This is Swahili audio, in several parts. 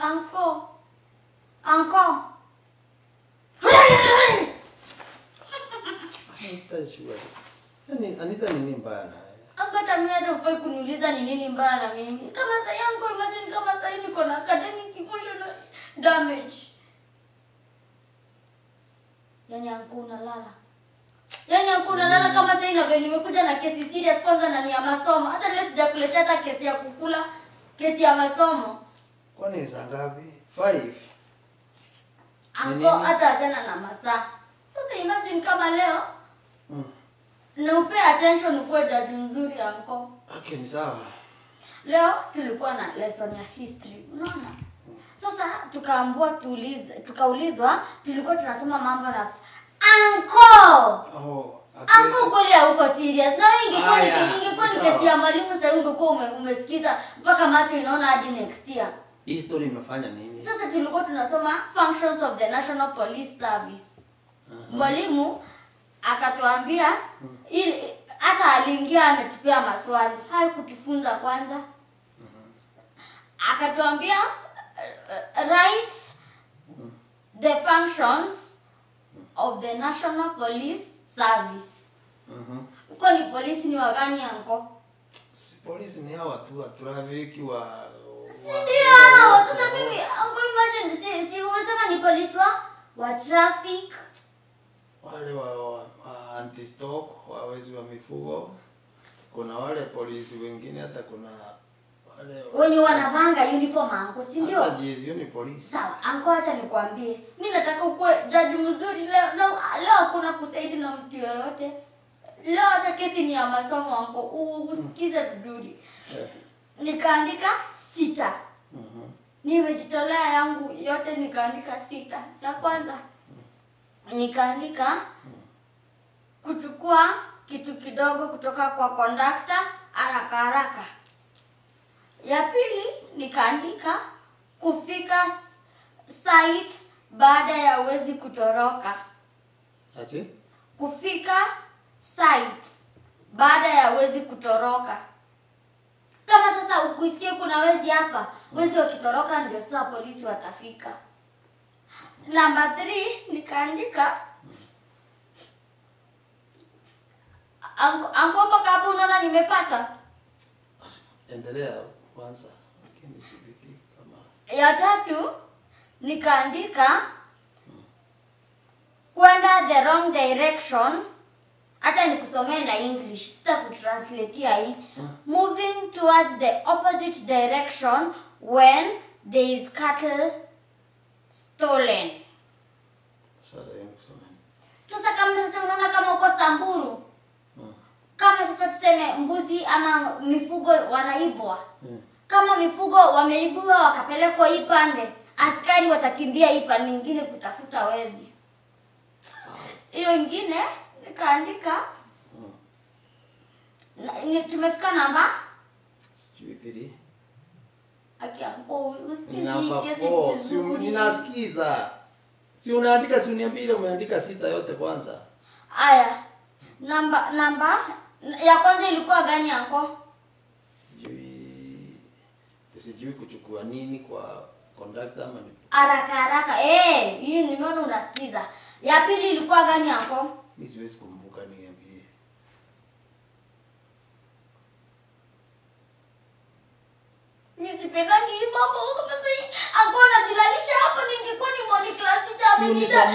Uncle. Uncle. Anita sure. Yaani Anita ni nini mbaya naye? Uncle, hata mimi hata hufai kuniuliza ni nini mbaya na mimi. Kama sasa yangu, imagine kama sasa niko na academic emotional damage. Yaani uncle unalala. Yaani uncle unalala kama sasa hivi nimekuja na kesi serious kwanza na ni ya masomo. Hata leo sijakuletea hata kesi ya kukula, kesi ya masomo. Kwani saa ngapi? 5. Uncle, hata achana na masaa. Sasa imagine kama leo na upe attention ukuwe jaji mzuri uncle. Okay, ni sawa. Leo tulikuwa na lesson ya history, unaona? Sasa tukaambiwa tuulize, tukaulizwa, tulikuwa tunasoma mambo na uncle. Oh, okay. Uncle kweli huko serious. Na ingekuwa ni kesi ya mwalimu sasa ungekuwa umesikiza mpaka macho inaona hadi next year. History imefanya nini? Sasa tulikuwa tunasoma functions of the National Police Service. Mwalimu akatuambia hata aliingia ametupea maswali, haikutufunza kwanza. Akatuambia write the functions of the National Police Service. Uko ni polisi ni wagani uncle? Si polisi ni hawa tu wa traffic wa ndio. Sasa mimi uncle, imagine si umesema ni polisi wa traffic, wale wa anti-stock, wawezi wa mifugo. Kuna wale polisi wengine, hata kuna wale wenye wanavanga uniform uncle, si ndio? Hata jezi ni polisi. Sawa uncle, acha nikwambie, mimi nataka ukuwe jaji mzuri leo. Na leo hakuna kusaidia na mtu yoyote. Leo hata kesi ni ya masomo uncle, usikize vizuri. Nikaandika 6. Nimejitolea yangu yote nikaandika 6. Ya kwanza nikaandika kuchukua kitu kidogo kutoka kwa kondakta haraka haraka. Ya pili nikaandika kufika site baada ya wezi kutoroka. Ati? Kufika site baada ya wezi kutoroka. Kama sasa ukisikia kuna wezi hapa, wezi wakitoroka ndio sasa polisi watafika. Namba 3 nikaandika anko mpaka hapo unaona nimepata. Endelea kwanza, lakini sidiki kama. Ya tatu nikaandika kwenda the wrong direction. Acha nikusomee na English, sita kutranslatea hii. Moving towards the opposite direction when there is cattle stolen. Sasa kama sasa unaona kama uko Samburu. Kama sasa tuseme mbuzi ama mifugo wanaibwa. Kama mifugo wameibwa wakapelekwa hii pande, askari watakimbia hii pande nyingine kutafuta wezi. Hiyo nyingine nikaandika tumefika namba 3. Aki uncle, usikize namba 4. Si ninasikiza. Si unaandika, si uniambie umeandika 6 yote kwanza. Aya. Namba ya kwanza ilikuwa gani uncle? Sijui kuchukua nini kwa conductor ama ni haraka haraka. Hii nimeona unasikiza. Ya pili ilikuwa gani uncle? Mimi siwezi kumbuka, niambie. Mimi sipendangi hii mambo kama sasa. Uncle anajilalisha hapo, ningekuwa ni mwalimu class teacher ameniita.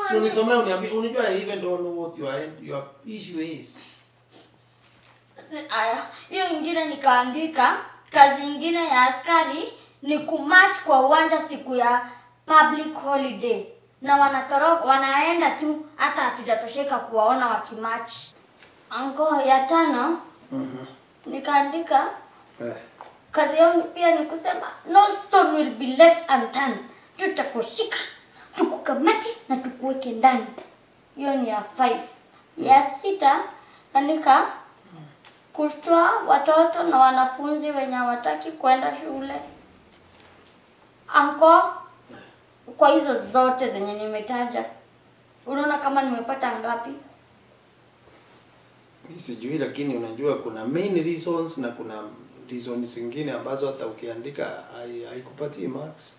Si unisomee uniambie, unijua I even don't know what your issue is. Aya, hiyo nyingine nikaandika kazi nyingine ya askari ni kumarch kwa uwanja siku ya public holiday. Na wanatoroka, wanaenda tu, hata hatujatosheka kuwaona wakimarch. Uncle, ya 5 Nikaandika kazi yangu pia ni kusema no stone will be left unturned. Tutakushika, tukukamate na tukuweke ndani. Hiyo ni ya 5. Ya 6 andika kushtua watoto na wanafunzi wenye hawataki kwenda shule. Anko, kwa hizo zote zenye nimetaja, unaona kama nimepata ngapi? Mimi sijui, lakini unajua kuna main reasons na kuna reasons zingine ambazo hata ukiandika haikupatii marks.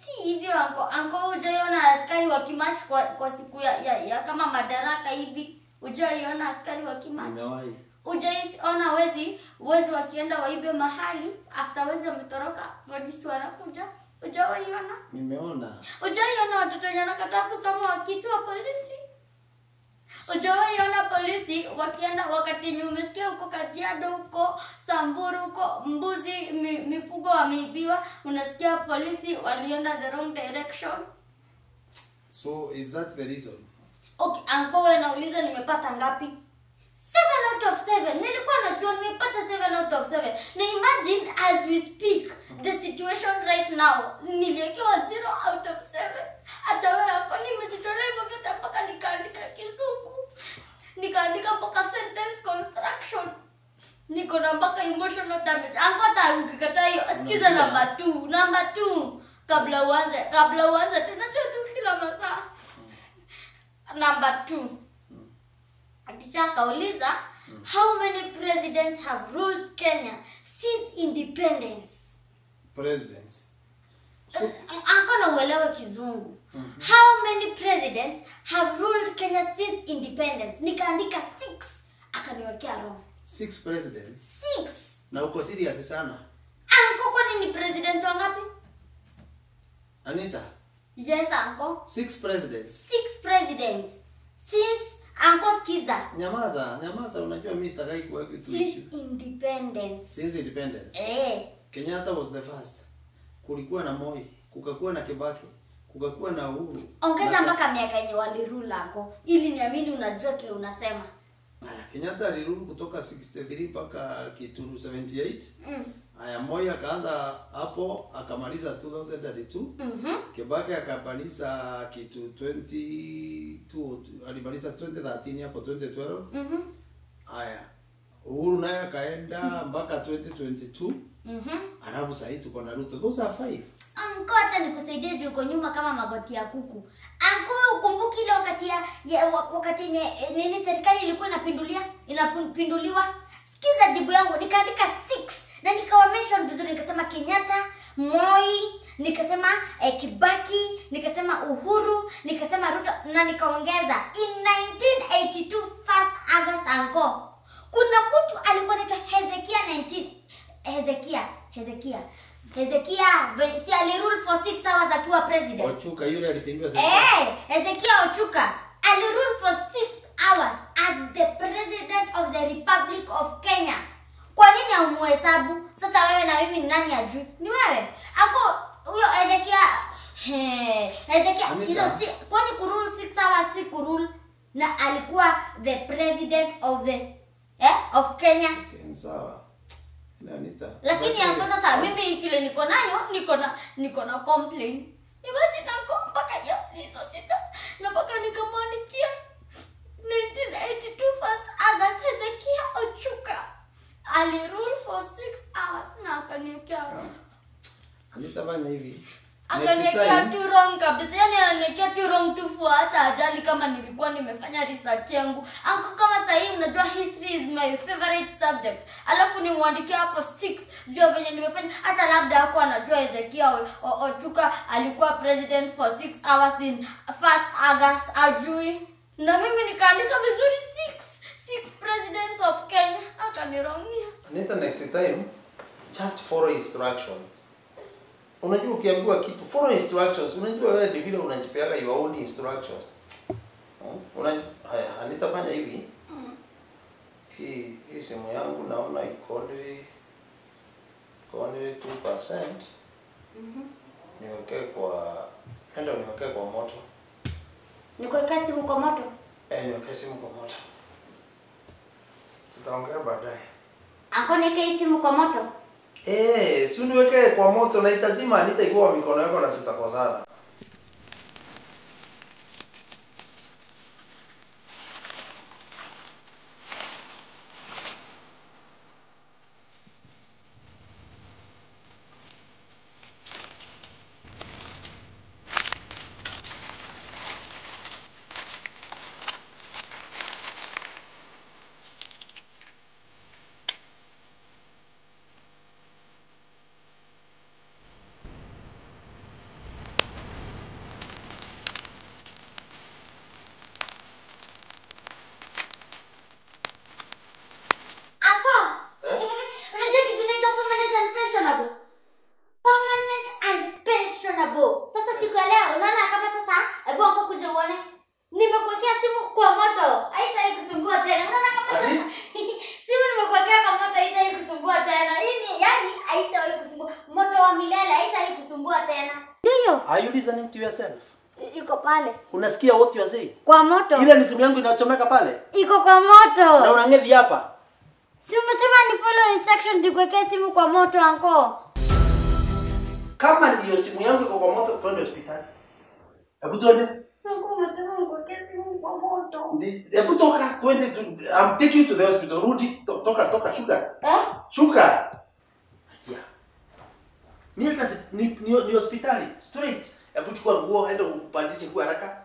Si hivyo anko. Anko, hujaiona askari wakimarch kwa siku ya kama madaraka hivi? Hujaiona askari wakimarch? Nimewahi. Hujaiona wezi wakienda waibe mahali, after wezi wametoroka polisi wanakuja? Hujaiona? Nimeona. Hujaiona watoto wenye wanakataa kusoma wakiitwa polisi? Hujaiona polisi wakienda wakati yenye umesikia huko Kajiado, huko Samburu, huko mbuzi mifugo wameibiwa, unasikia polisi walienda the wrong direction? So is that the reason? Okay, anko, wewe nauliza nimepata ngapi? 7 out of 7. Nilikuwa najua nimepata 7 out of 7. Na imagine as we speak the situation right now, niliwekewa 0 out of 7. Hata wewe anko, nimejitolea hivyo vyote mpaka nikaandika Kizungu. Nikaandika mpaka sentence construction. Niko na mpaka emotional damage. Anko, hata ukikataa hiyo, sikiza number 2. Number 2 kabla uanze tunajua tu kila masaa. Number 2. Teacher akauliza, how many presidents have ruled Kenya since independence? Presidents. So, anko, na uelewe Kizungu. How many presidents have ruled Kenya since independence? Nikaandika 6, akaniwekea wrong. 6 presidents. 6. Na uko serious sana? Anko, kwani ni president wangapi? Anita. Yes, anko. 6 presidents. 6 presidents. Since, anko, sikiza. Nyamaza, nyamaza, unajua mimi sitakai kuweka kitu Since issue. independence. Since independence. Kenyatta was the first. Kulikuwa na Moi, kukakuwa na Kibaki, kukakuwa na Uhuru. Ongeza mpaka miaka yenye walirule anko, ili niamini unajua kile unasema. Haya, Kenyatta alirule kutoka 63 mpaka kitu 78. Haya, Moi akaanza hapo akamaliza 2002. Kibaki akamaliza kitu 22, alimaliza 2013 hapo 2012. Haya, Uhuru naye akaenda mpaka 2022. Alafu sasa tuko na Ruto. Those are 5. Anko, acha nikusaidie juu uko nyuma kama magoti ya kuku. Anko, wewe ukumbuki ile wakati wakati yenye nini serikali ilikuwa inapinduliwa? Sikiza jibu yangu, nikaandika 6 na nikawa mention vizuri, nikasema Kenyatta, Moi, nikasema Kibaki, nikasema Uhuru, nikasema Ruto na nikaongeza in 1982 1st August anko. Kuna mtu alikuwa anaitwa Hezekia 19 Hezekia si alirule for 6 hours akiwa president. Ochuka yule alipindua serikali. Hezekia Ochuka alirule for 6 hours as the president of the Republic of Kenya. Kwa nini haumuhesabu? Sasa wewe na mimi ni nani ajui? Ni wewe. Ako huyo Hezekia Hezekia hizo si, kwani kurule 6 hours si kurule? Na alikuwa the president of the of Kenya. Okay, sawa. Anita. Lakini anko, sasa mimi kile niko nayo, niko na complain. Imagine anko, mpaka hiyo hizo 6 na mpaka nikamwandikia 1982 1st August Hezekia Ochuka alirule for 6 hours na akaniwekea. Anita, fanya hivi. Akaniwekea tu wrong kabisa. Yaani ananiwekea tu wrong tu for hata ajali kama nilikuwa nimefanya research yangu. Anko, kama sasa hivi unajua history is my favorite subject. Alafu nimwandikia hapo 6 juu venye nimefanya, hata labda hapo anajua Hezekia Ochuka alikuwa president for 6 hours in 1st August ajui. Na mimi nikaandika vizuri 6 presidents of Kenya. Akanirongia. Anita, next time just follow instructions. Unajua ukiambiwa kitu follow instructions, unajua wewe ni vile unajipeaga your own instructions. Haya, Anita, fanya hivi. Hii simu yangu naona iko only 2%. Niweke kwa nenda niweke kwa moto. Nikuweka simu kwa moto? Niweke simu kwa moto. Tutaongea baadaye. Anko niweke simu kwa moto? Si uniweke kwa moto na itazima, nitaikuwa mikono yako na tutakosana. Sasa siku ya leo unaona kama sasa hebu anko kuja uone. Nimekuwekea simu kwa moto. Haitawahi kusumbua tena. Unaona kama sasa simu nimekuwekea kwa moto haitawahi kusumbua tena. Hii ni yani haitawahi kusumbua. Moto wa milele haitawahi kusumbua tena. Ndio. Are you listening to yourself? Iko pale. Unasikia what you are saying? Kwa moto. Ile ni simu yangu inachomeka pale. Iko kwa moto. Na unang'ethi hapa. Si umesema ni follow instruction nikuwekea simu kwa moto anko. Kama ndio simu yangu iko kwa moto, twende hospitali. Hebu twende. Mungu umesema nikuwekee simu kwa moto. Hebu toka twende, I'm taking you to the hospital. Rudi, toka toka shuka. Shuka. Yeah. Mimi hata ni hospitali straight. Hebu chukua nguo enda upandishe nguo haraka.